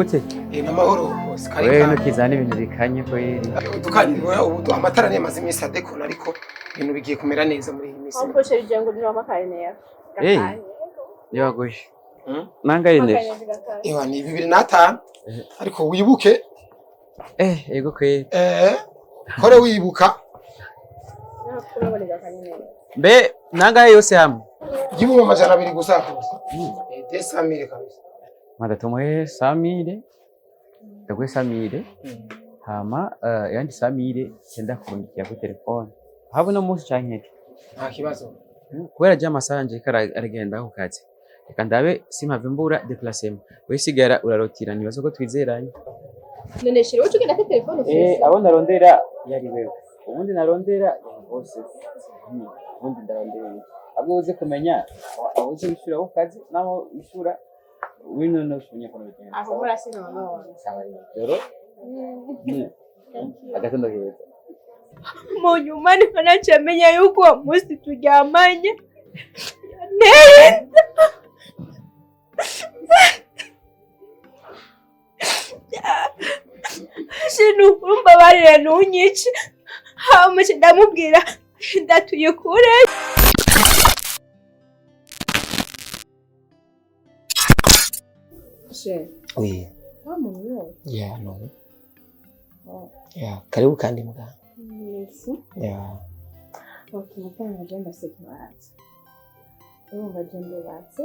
Gute? N'amahoro bose. Wewe ntukizana ibintu bikanye kweri. Dukanye ubu amatara niyo amaze iminsi adekona, ariko ibintu bigiye kumera neza muri iyi minsi. Wamposhe jengo niwamakaye. Eh. Niwagushe. Nangaye neza. Ewa, ni 2005, ariko wibuke. Ego kweri. Kore wibuka. Mbe nangahe yose hamwe? 200 gusa gusa. 200,000 kabisa. Mada tumuhe 100,000. Ndaguhe 100,000. Hama yandi 100,000 senda kurungikia kuri telefone. Habo no munsi canke ejo. Nta kibazo. Kubera je amasaha yanje ariko aragenda ku kazi. Reka ndabe simpave mbura déplacement. Wewe sigara urarotira, ntibaza ko twizeranye. None shira uco ugenda kuri telefone ufise. Abo narondera yari wewe. Ubundi narondera yari bose. Ubundi ndarondera iki? Ahubwo uze kumenya aho uze wishura ku kazi naho wishura wino no ushobora kubona bigenda. Aho murasi none. Sawa rero. Joro. Agatondo keza. Mu nyuma niko naciye menya yuko uwo munsi turyamanye yanteye inda. Urumbabarire ntunyice. Hama nca ndamubwira inda tuyikure. Oui. Wa muntu yo. Yeah, no. Yeah, karibu kandi muganga. Merci. Yeah. Okay, muganga, je ndafise ikibazo. Urumva je ndubatse,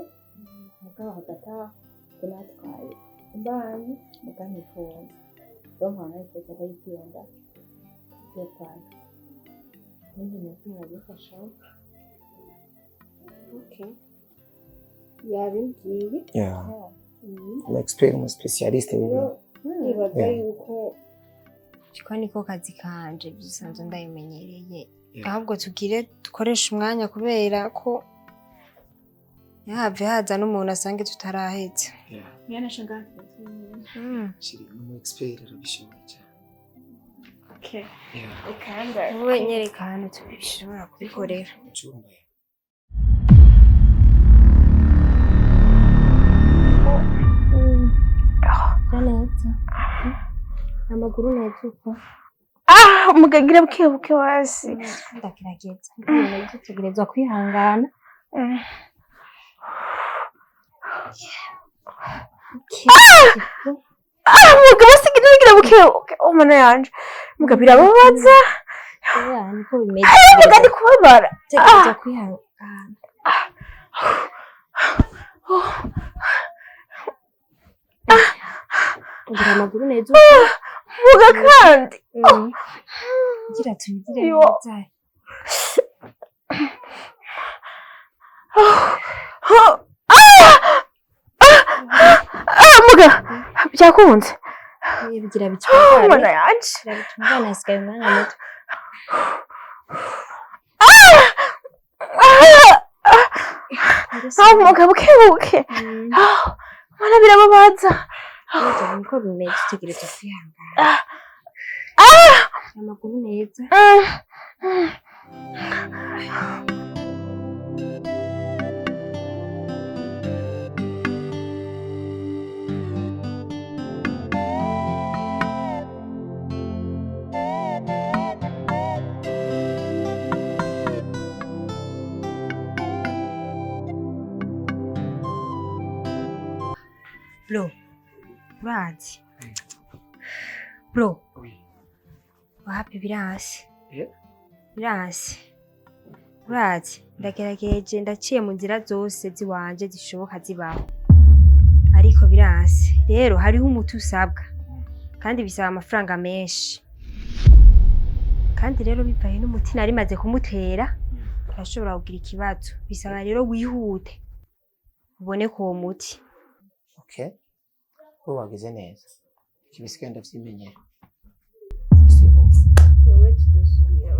mugabo hagati aho je natwaye imbanyi, muganga ifunze. Rero nkaba narifuza ko yigenda yo kwana. Ninkeneye ko mwabimfashamo. Okay. Yabimbwiye. Yeah. Umu expert, umu specialiste w'ibintu. Nibaza Yeah. yuko Ko niko kazi kanje bisanzwe ndabimenyereye, ahubwo tugire dukoreshe umwanya kubera ko yahave haza n'umuntu asange tutarahetse. Yeah. Mwana shangazi. Shiri, ni umu expert, arabishoboye cyane. Okay. Yeah. Ukanda. Wowe nyereka ahantu tubishobora kubikorera. Mu cyumba. Neza amaguru neza uko. Ah, mugagira buke buke wasi. Ndagerageza neza, tugerezwa kwihangana. Ah, mugabo sigira ngira buke buke. Oh mana yanje. Mugabo birababaza. Oya, niko bimeze. Muga ndi kubabara. Tugerezwa kwihangana. Ngira amaguru neza uko. Muga kandi. Ngira tubigire Yo. neza. Ah, muga byakunze. Bigira Oh bitungane. mana yanje. Bigira bitungane, hasigaye umwanya muto. Ah, muga buke buke. Ah, mana birababaza. Neza niko bimeze, utegerezwa kwihangana. Amaguru neza. Bro, urazi. Bro, Oui. wapi biransi. Eh? Biransi. Urazi, ndagerageje ndaciye mu nzira zose ziwanje zishoboka zibaho. Ariko biransi. Rero hariho umuti usabwa. Kandi bisaba amafaranga menshi. Kandi rero bivaye n'umuti nari maze kumutera, urashobora kugira ikibazo. Bisaba rero wihute. Ubone ko uwo muti. Okay. Wowe wagize neza. Ikibisigaye ndavyimenyera. Sibo. Wowe tudusubira.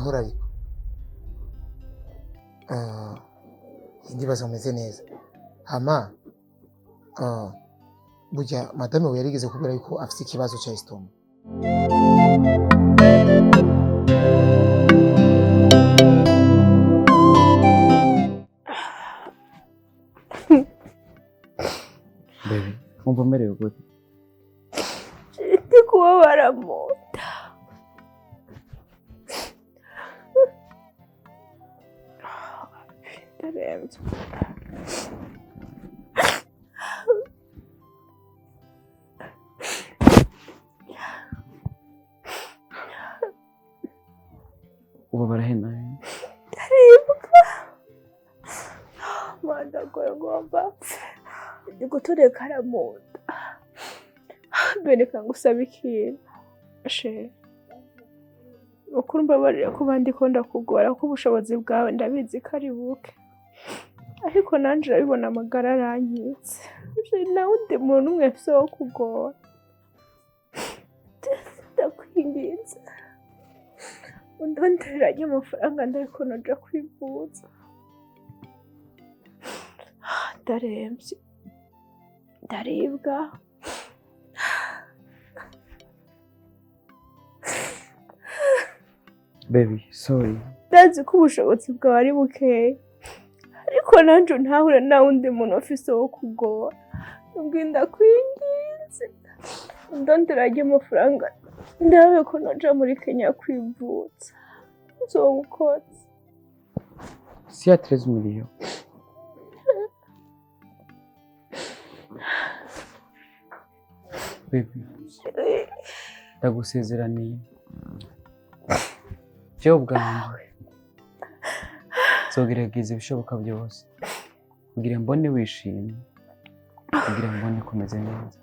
Namahoro ariko. Ndibaza umeze neza. Hama burya madame we yarigeze kubwira yuko afite ikibazo cya estomac. Baby, wumva umerewe gute? Ndi kubabara mu nda. Ndarembye. Ubabara he nahe? Ndaribwa. Manda ngomba mpfe. Ndi guturekara mu nda. Bereka ngusaba ikintu. Chérie. Ukuri mbabarira kuba ndiko ndakugora ko ubushobozi bwawe ndabizi ko ari buke. Ariko nanje urabibona amagara arankitse. Chérie, nta wundi muntu umwe mfise wo kugora. Ndakwinginze. Undonderanye amafaranga ndariko noja kwivuza. Ndaremvye. Ndaribwa. Baby, sorry. Ndazi ko ubushobozi bwawe ari bukeya. Ariko nanje untahure nta wundi muntu ufise wo kugora. Nubwo ndakwinginze. Undonderanye amafaranga ndabe ko noja muri Kenya kwivuza. Nzowukotsa. Si ya 13 millions. Baby, ndagusezeraniye. Jewe ubwanjye nzogerageza ibishoboka byose kugira mbone wishimye, kugira mbone kumeze neza.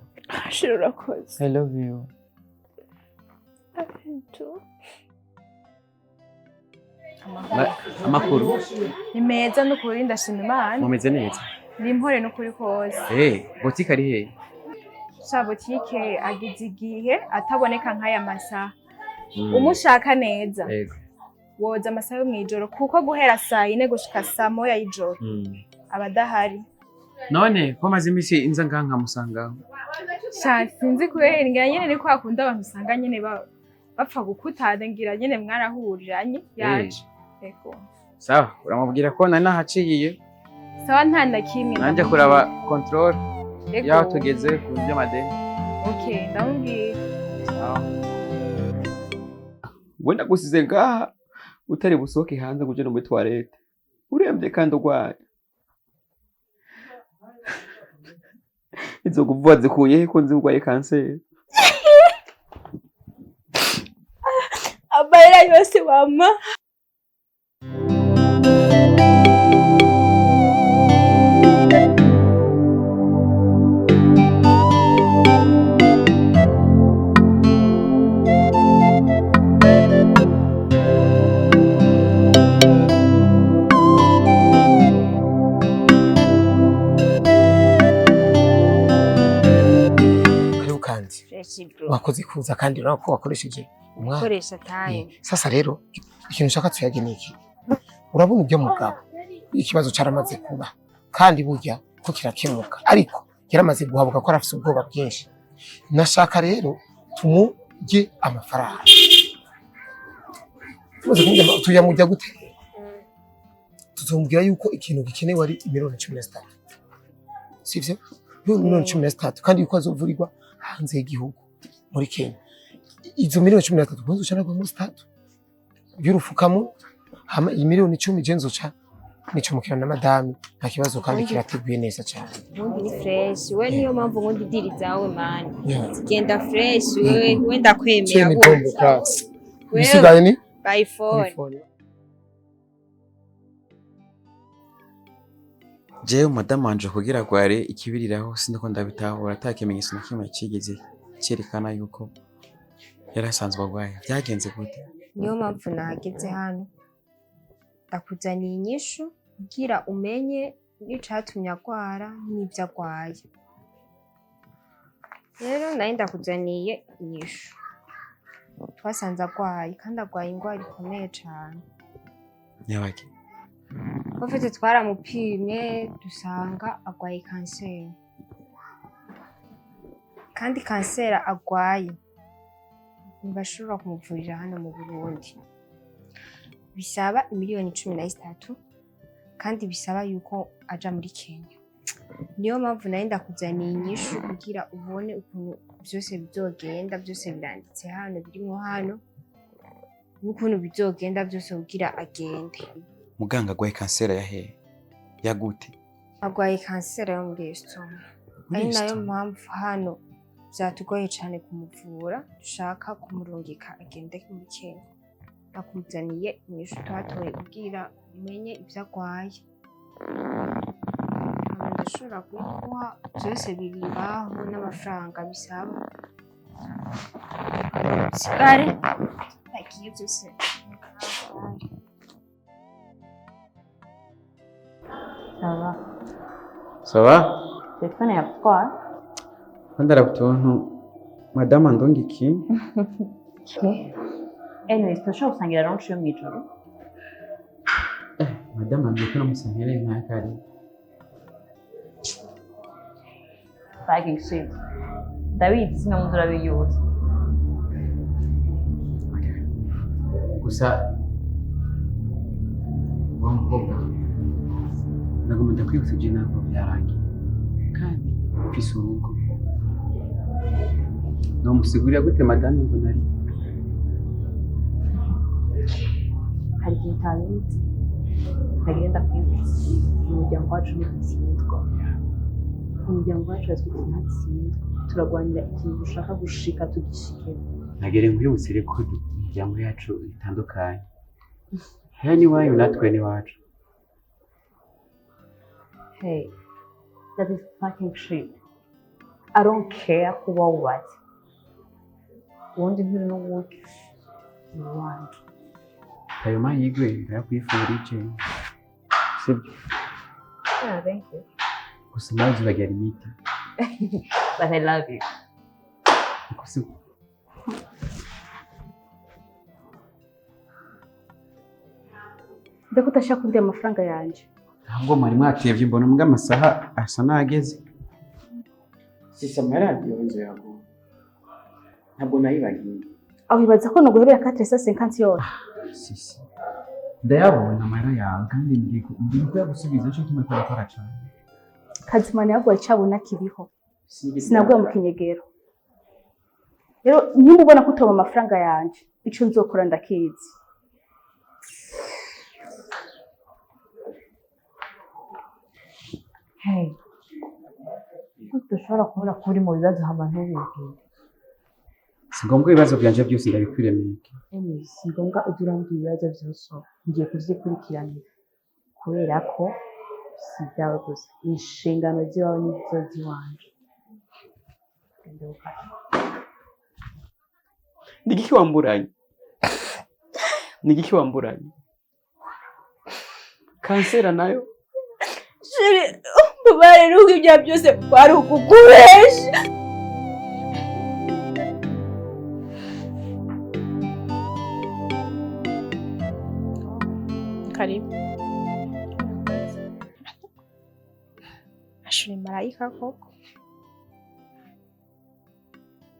Shira urakoze. I love you. Too. Amakuru Ni meza n'ukuri ndashima Imana. mumeze neza? Ni impore n'ukuri kose. Botike ari hehe? Sha botike agize igihe ataboneka nk'aya masaha. Umushaka neza Yego. woza amasaha yo mw'ijoro kuko guhera saa yine gushika saa moya y'ijoro aba adahari. None ko maze iminsi inza ngaha nkamusangaho? Sha sinzi kubera ngira nyene ni kwa kundi abantu usanga nyene bapfa gukutana ngira nyene mwarahuriranye yaje. Ego. Sawa, uramubwira ko nari nahaciye Sawa nta na kimwe. nanje kuraba control Ego. yaho tugeze ku by'amadeni. Okay, ndamubwira. Sawa. We nagusize ngaha utari busohoke hanze ngo uje no muri toilette. Urembye kandi urwaye. Izo kuvuga zikuye he ko nzi urwaye kanseri? Amayera yose wampa. Karibu kandi. Fresh bro. Wakoze kuza kandi urabona ko wakoresheje umwanya. Koresha time. Sasa rero ikintu nshaka tuyage ni iki. Urabona ibyo mugabo ikibazo caramaze kuba kandi burya ko kirakemuka ariko yaramaze guhabuka ko arafise ubwoba bwinshi. Nashaka rero tumurye amafaranga. Tumaze kumurya tuyamurya gute? Tuzomubwira yuko ikintu gikenewe ari miliyoni 13. Sivyo? Miliyoni 13 kandi yuko azovurirwa hanze y'igihugu muri Kenya. Izo miliyoni 13 ntuzoca nagwa zitatu y'urufukamo hama iyi miliyoni 10 je nzoca nicomokera na madame nta kibazo kandi kirateguye neza cyane. Ubundi ni fresh. We niyo mpamvu nkunda idiri zawe man. Yeah. Zigenda fresh wewe we ndakwemera Cye ni bombo class. Wewe Ibisigaye ni by phone. phone. Jewe madamu wanje kugira agware ikibiriraho sindiko ndabitahura ata kimenyetso na kimwe kigeze cyerekana yuko yari asanzwe agwaye. Byagenze gute? Niyo mpamvu nahageze hano. Ndakuzaniye inyishu kugira umenye n'icatumye agwara n'ivyo agwaye. Rero nari ndakuzaniye inyishu. Twasanze agwaye kandi agwaye ingwara ikomeye cane. Nyabaki? Bafite twaramupimye dusanga agwaye kanseri. Kandi kanseri agwaye ntibashobora kumuvurira hano mu Burundi. Bisaba 13 miliyoni kandi bisaba yuko aja muri Kenya. Niyo mpamvu nari ndakuzaniye inyishu kugira ubone ukuntu vyose bizogenda, vyose biranditse hano, birimwo hano, n'ukuntu bizogenda vyose kugira agende. Muganga, agwaye kanseri ya hehe, ya gute? Agwaye kanseri yo muri estomac. Muri Ari nayo estomac? mpamvu hano vyatugoye cane kumuvura, dushaka kumurungika agende muri Kenya. Nakuzaniye inyishu twatoye kugira umenye ivyo agwaye. Hama ndashobora kubiguha vyose, biri ngaho n'amafaranga bisaba. Sigare agiye vyose. Ça va. Ça va? Telefone yatwaye. Ndaraba utuntu madamu andungiki. Okay. Anyways, turashobora gusangira lunch yo mw'ijoro. Madamu ambwiye ko namusangereye nk'akari. Fucking shit. Ndabizi sinamuzi urabiyuza. Gusa wa mukobwa, nagomba ndakwibutsa ibyo, ntabwo byarangiye kandi mfise urugo. Nomusigurira gute madamu ngo nari Hari igihe utabizi. Ndagenda ndakwibutsa. Umuryango wacu ntidutsindwa. Umuryango wacu urazwi ntatsindwa. Turagwanira ikintu dushaka gushika tugishikemo. Nagere nkwibutse rero ko imiryango yacu itandukanye, haya n'iwanyu natwe n'iwacu. Hey, that is fucking shit. I don't care kuba wubatse. Ubundi nturi n'uwuki. Ni uwanje. Ayo mahirwe ndayakwifurije, sibyo? Yeah, thank you. Gusa nawe uragira imiti. But I love you. Gusa Mbega udashaka kundi amafaranga yanje? Ntabwo mwari mwatevye, mbona mbwa amasaha asa n'ageze. Sisa, amaradiyo inzu yaguye, ntabwo nayibagiye. Aho wibaza ko noguhebera 450 yose? Sisi, ndayabona amahera yawe kandi ngiye kuyagusubiza, nico gituma turakora cane. Kazimana yaguye icabona kiriho. Sinigeze Sinaguye mu ndabona. kinyegero. Rero nimba ubona ko utoba amafaranga yanje, ico nzokora ndakizi. Hey. Ko dushobora kubona ko uri mu bibazo hama ntubibwire. Si ngombwa ibibazo byanje byose ndabikwiremeye. Anyways, si ngombwa ujye urambwira ibibazo byose. Ngiye kuvyikurikiranira. Kubera ko si ibyawe gusa. Inshingano z'iwawe nizo z'iwanje. Genda gufasha. Ni igiki wamburanye? Ni igiki wamburanye? Kansera nayo? Chéri, mbabarira, nuko ibyaha byose kwari ukukubesha. Karibu. Ashuri marayika koko.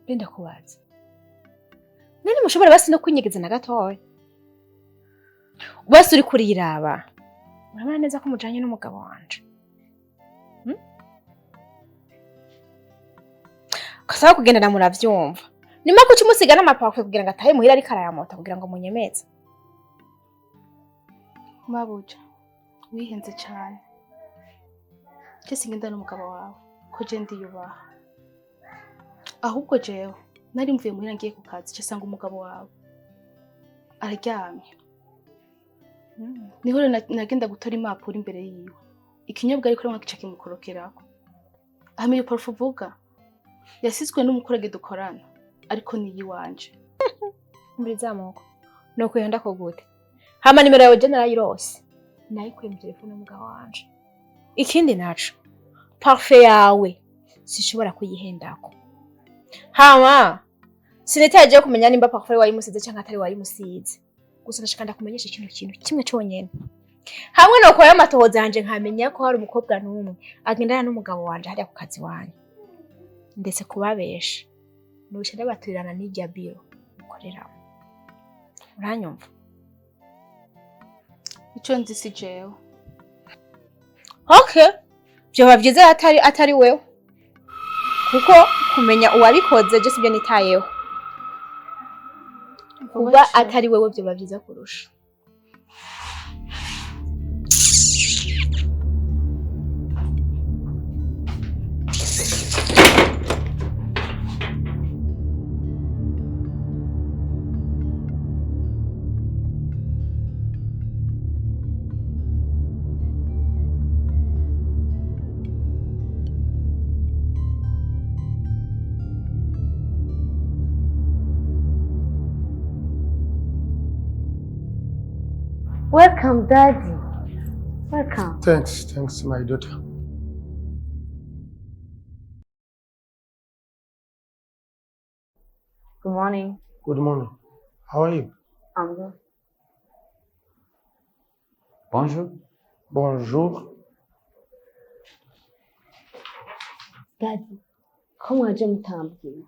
Benda kubaza. Nani mushobora basi no kwinyegeza na gatoya? Basi uri kuriraba. Urabona neza ko mujanye n'umugabo wanje. Kasaba kugendana muravyumva. Nima kuki umusiga n'amapakwe kugira ngo atahe muhira ariko arayamota kugira ngo munyemeze? Mabuja, wihenze cyane. Je singenda n'umugabo wawe, ko je ndiyubaha. Ahubwo jewe nari mvuye muhira ngiye ku kazi, ce sanga umugabo wawe araryamye. Niho rero nagenda gutora impapuro imbere yiwe. Ikinyobwa ariko aranywa kica kimukorokerako. Hama iyo parufe uvuga yasizwe n'umukorege dukorana, ariko ni iyiwanje. Muri zamoko. Nuko yenda ko gute? Hama nimero yawe je narayirose. Nayikuye mu telefone y'umugabo wanje. Ikindi naco, parfum yawe sishobora kuyihendako. Hama Sinitaye kumenya nimba parfum ari wayimusize canke atari wayimusize. Gusa ndashaka ndakumenyesha ikintu kintu kimwe conyene. Hamwe no kwa amatohoza yanje nkamenya ko hari umukobwa n'umwe agendana n'umugabo wanje hariya ku kazi wanyu. Ndetse kubabesha. Nuca ndabaturirana n'irya biro ukoreramo. Uranyumva? Ico nzi si jewe. Okay. Vyoba vyiza atari wewe. Kuko kumenya uwabikoze je sibyo nitayeho. Kuba atari wewe vyoba vyiza kurusha. Welcome, Daddy. Welcome. Thanks, my daughter. Good morning. Good morning. How are you? I'm good. Bonjour. Bonjour. Daddy, ko mwaje mutambwiye?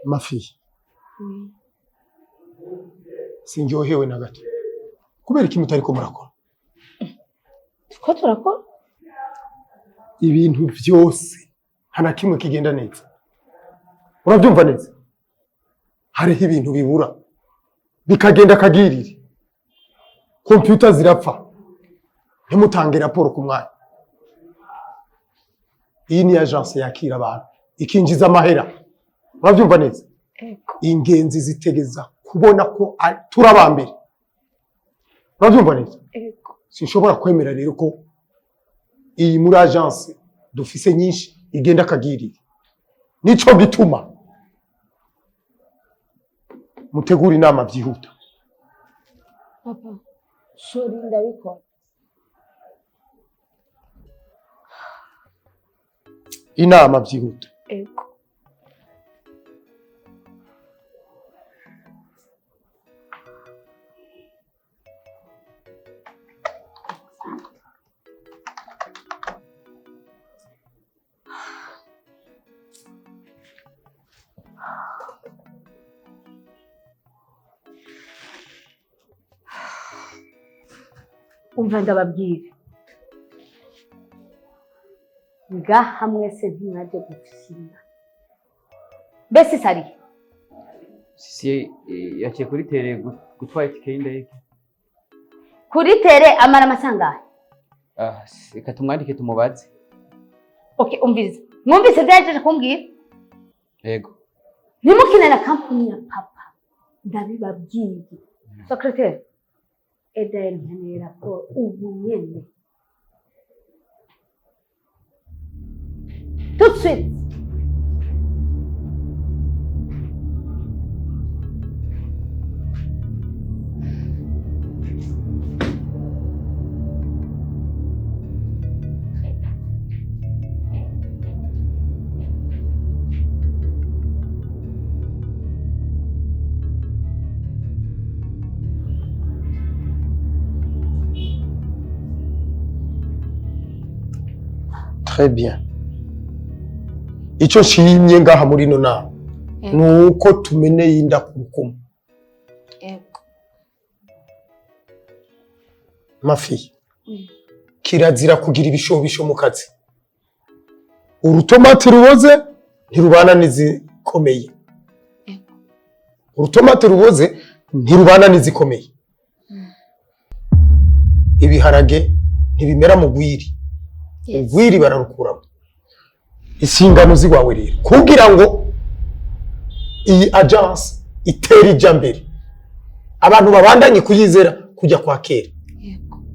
Ma fille. Sinjyohewe na gato. Kubera iki mutariko murakora? Ko turakora? Ibintu vyose nta na kimwe kigenda neza. Urabyumva neza? Hariho ibintu bibura bikagenda kagirire. Kompyuta zirapfa, ntimutange raporo ku mwanya. Iyi ni agence yakira abantu ikinjiza amahera. Urabyumva neza? Ingenzi zitegeza kubona ko turabambere. Urabyumva neza? Sinshobora kwemera rero ko iyi muri agence dufise nyinshi igenda kagirire. Nico gituma mutegura inama byihuta. Papa, sorry ndabikora. Inama byihuta. Ego. Umva ndababwira, ngaha mwese ntimwaje gukina. Mbese sari Sisi yaciye kuri tere gutwara itike y'indege. Kuri tere amara amasangahe? Reka tumwandike tumubaze. Okay, umviriza. Mwumvise byajeje kumbwira? Yego. Ntimukine na kampuni ya papa. Ndabibabwiye. Secretary, Eden nkeneye raporo ubu nyene. Tout de suite. Très bien. Icyo nshimye ngaha muri ino nama nuko tumeneye inda ku rukumu. Yego. Mafi. Kirazira kugira ibishobisho mu kazi. Urutomati ruboze ntirubana n'izikomeye. Urutomati ruboze ntirubana n'izikomeye. Ibiharage ntibimera mu gwiri. Ugwiri bararukuramo. Inshingano ziwawe rero kugira ngo iyi agence itere ijya mbere, abantu babandanye kuyizera kujya kwa kera.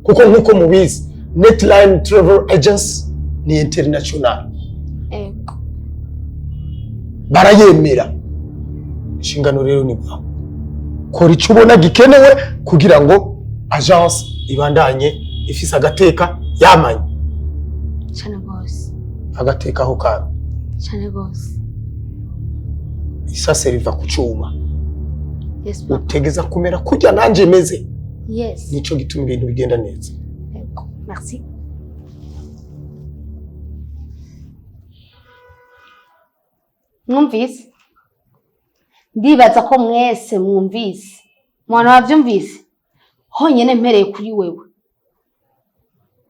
Kuko nkuko mubizi Netline Travel Agency ni international. Barayemera. Inshingano rero ni bwawe. Kora icyo ubona gikenewe kugira ngo agence ibandanye ifise agateka yamanye. Cyane gose. Agateka aho kandi. Cyane gose. Isase riva ku cuma. Yes papa. Utegeza kumera kurya nanje meze. Yes. Nico gituma ibintu bigenda neza. Yego. Merci. Mwumvise? Ndibaza ko mwese mwumvise. Mwana wavyumvise? Honyene mpereye kuri wewe.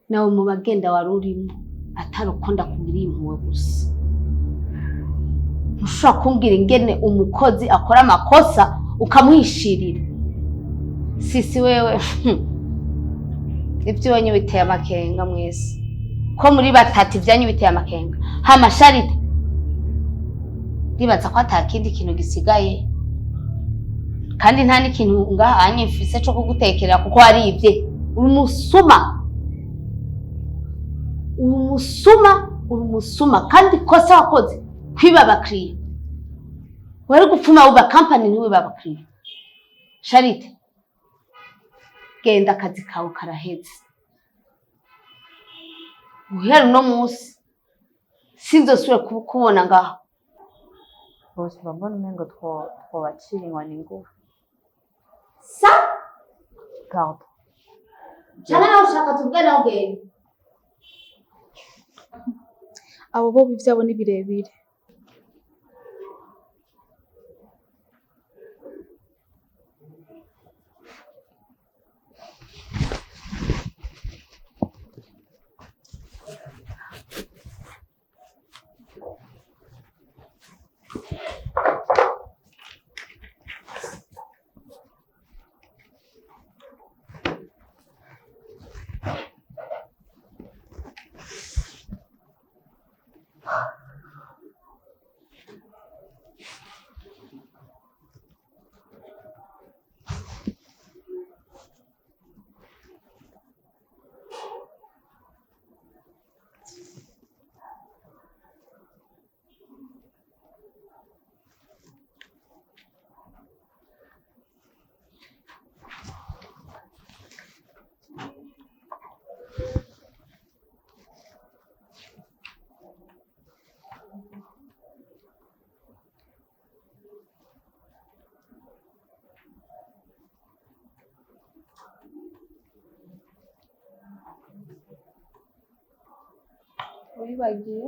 Nawe mu bagenda wari urimo atari uko ndakugiriye impuhwe gusa. Ntushobora kumbwira ingene umukozi akora amakosa ukamwishirira. Sisi wewe, ibyo wanyu biteye amakenga mwese. Ko muri batatu ibyanyu biteye amakenga. Hama Sharite, ndibaza ko ata kindi kintu gisigaye, kandi nta n'ikintu ngaha mfise co kugutekerera kuko warivye. Uri umusuma, uri umusuma, uri umusuma, kandi kosa wakoze kwiba abakiriya. Wari gupfuma wuba kampani ntiwiba abakiriya. Sharite, genda, akazi kawe karaheze. Guhera uno munsi sinzosubire kubona ngaho. Bose mbona umengo twobacira inkoni ngufi. Sa. Pardon. Canke nawe ushaka tuvugane aho ugenda. Abo bo ivyabo ni birebire. Wibagiye.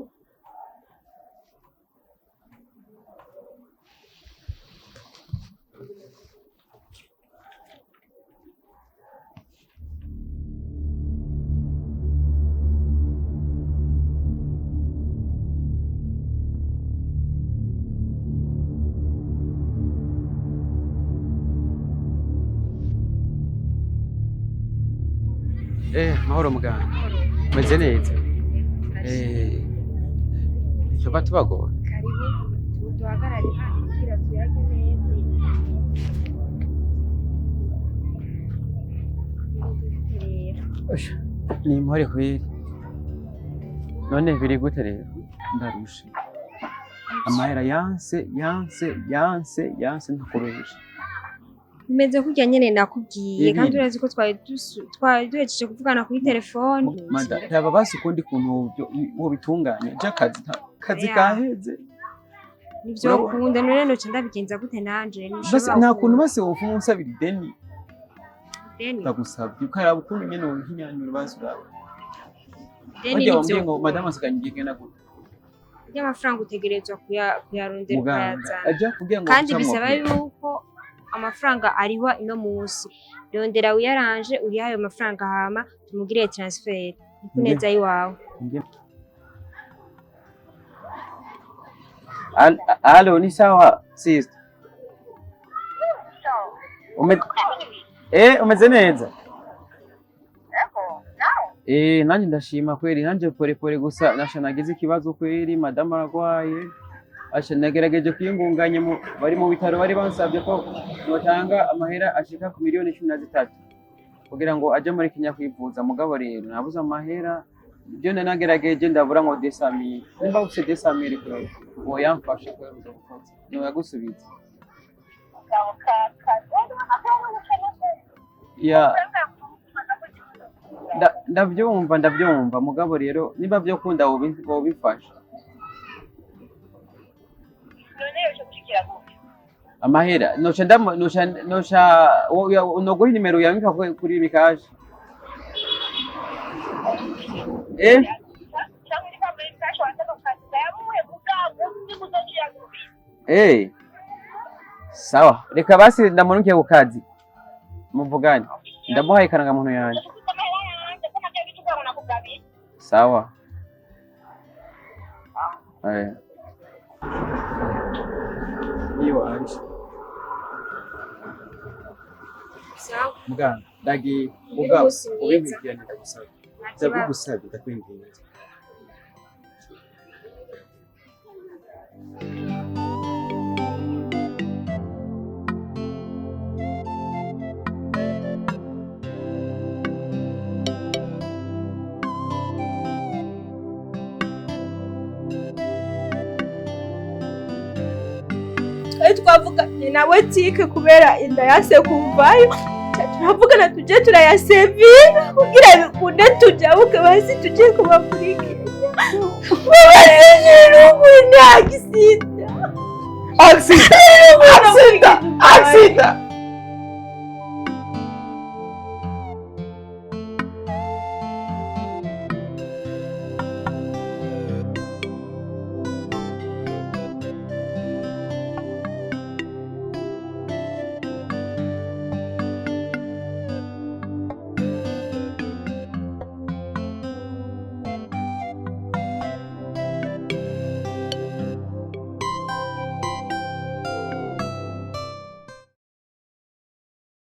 Mahoro muganga. Meze neza. Tuba tubagora. Karibu, duhagarare hano kugira tuyage neza. Rero Osha, ni impore kweri. None biri gute rero? Ndarushe. Amahera yanse, yanse, yanse, yanse ntakubesha. Bimeze kurya nyene nakubwiye, Ibi. kandi urazi ko twari duhejeje kuvugana kuri telefone. Mada, raba basi ukundi kuntu wobitunganya. Je akazi kazi Oya. kaheze. Nivyo Urabona? ukunda none noca ndabigenza gute nanje? Basi nta kuntu basi wofuma unsabira ideni. Deni. Ndagusabye ukaraba ukuntu nyene wohinyanyura basi uraba. Deni. Barya wambwiye Nivyo ngo madamu asigaye igihe kingana gute? Ry'amafaranga utegerezwa kuyarondera Muganga ukayazana. aja kugira ngo Kandi ucamwo bisaba pe. yuko amafaranga arihwa ino munsi. Rondera wiyaranje uriha ayo mafaranga, hama tumugirire transfer ni ku neza y'iwawe. Alo, ni sawa sister. Umeze neza? Nanjye ndashima kweri, nanjye pore pore gusa nasha nagize ikibazo kweri, madamu aragwaye. Asha nagerageje kwiyungunganya mu bari mu bitaro, bari bansabye ko notanga amahera ashika ku miliyoni 13 kugira ngo aje muri Kenya kwivuza, mugabo rero nabuze amahera. Ibyo nari nagerageje ndabura ngo 200 000. Nimba ufise 200 000 kweri woyamfasha kweri, uzobukoze noyagusubiza. Ya, ndavyumva, ndavyumva, mugabo rero niba vyokunda wobimfasha. Amahera noca ndamu noca noca noguha inimero yamika kuri mikaje. Eh? Eh. Sawa, reka basi ndamunukiye ku kazi. Muvugane. Ndamuhaye ikarangamuntu yanje. Sawa. Eh. Iyo anje. Sawa. Muganga, ndagiye. Ugire Mugabo, umunsi mwiza. ubinkurikirane ndagusabye. Nta kibazo. Ndabigusabye, ndakwinginze. Twari twavuganye nawe tike kubera inda yase kuvayo, turavugana tuje turayasevinga kugira bikunde tujabuke basi tuje kuba muri Kenya. Babarejera ubu ni agisida. Accident! Accident! Accident!